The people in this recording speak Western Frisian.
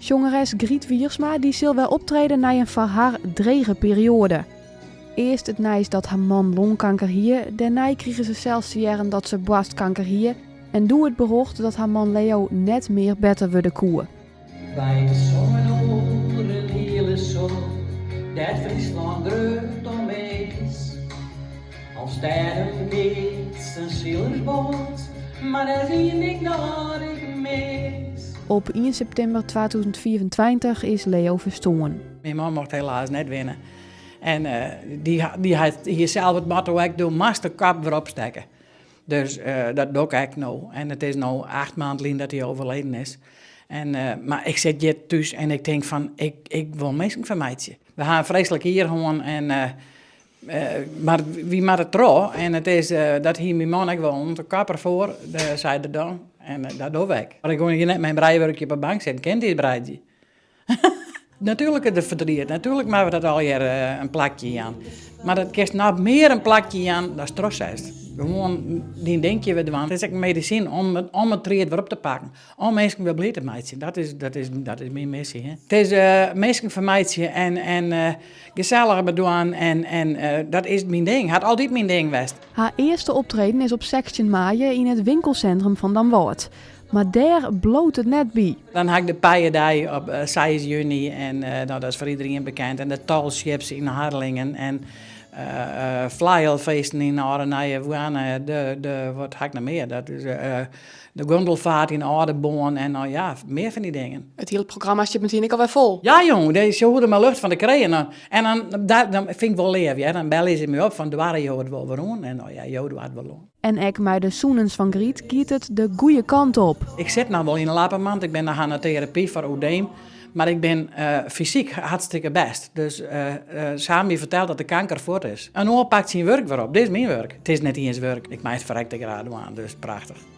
Sjongeres Griet Wiersma dy sil wer optrede nei in foar har drege perioade. Earst it nijs dat har man longkanker hie, dêrnei krige se sels te hearren dat se boarstkanker hie en doe it berjocht dat har man Leo net mear better wurde koe. Wy songen oer in hiele soad, dêr't Fryslân grut om is. Alvestêden, keatsen, silersboat, mar der is ien ding dat ik mis. Op ien septimber 2025 is Leo ferstoarn. Myn man mocht helaas net winne. En dy hie sels it motto ek, do moatst de kop wer opstekke. Dus dat doch ik ek no. En it is no 8 maand lyn dat hy overleden is. En, mar ik sit hjir thús en ik tink fan, ik, ik wol minsken fermeitsje. We ha in freeslik jier hân en, mar wy moatte troch. En it is, dat hie myn man ek wollen, de kop derfoar, sei er dan. En dat dogge we ek. Mar ik gean hjir net mei in breiwurkje op 'e bank sitten, kin it breidzje. Natuerlik is der ferdriet, natuerlik moatte we dat allegear in plakje jaan. Mar dat kinst noch mear in plakje jaan datst trochsetst. Gewoan dyn dinkje wer dwaan. It is ek in medisyn om, om it tried wer op te pakken. Om minsken wer bliid te meitsjen. Dat is, dat is, dat is myn missy. Hè. It is minsken fermeitsje en, en gesellich bedwaan en, en dat is myn ding. Hat altyd myn ding west. Har earste optreden is op 16 maaie yn it winkelsintrum fan Damwâld. Mar dêr bliuwt it net by. Dan ha ik de Pijedei op 6 juny en no, dat is foar iderien bekend. En de Tall Ships yn Harlingen en Flaeijelfeesten yn Alde Nije Boarne. De, de, wat ha ik noch mear? Dat is de Gondelvaart yn Aldeboarn en no ja, mear fan dy dingen. It hiele programma stiet metien ek alwer fol. Ja jong, se hoege der mar lucht fan te krijen. En dan, dat fyn ik wol leaf, hear. Dan belje se my op fan doare jo it wol wer oan? En no ja, jo doare it wol oan. En ek mei de sûnens fan Griet giet it de goede kant op. Ik sit noch wol yn 'e lappenmand, ik bin noch oan de terapy foar oedeem, mar ik bin fysyk hartstikke bêst. Dus se ha my ferteld dat de kanker fuort is. In oar pakt syn wurk wer op, dit is myn wurk. It is net iens wurk, ik mei it ferrekte graach dwaan, dus prachtich.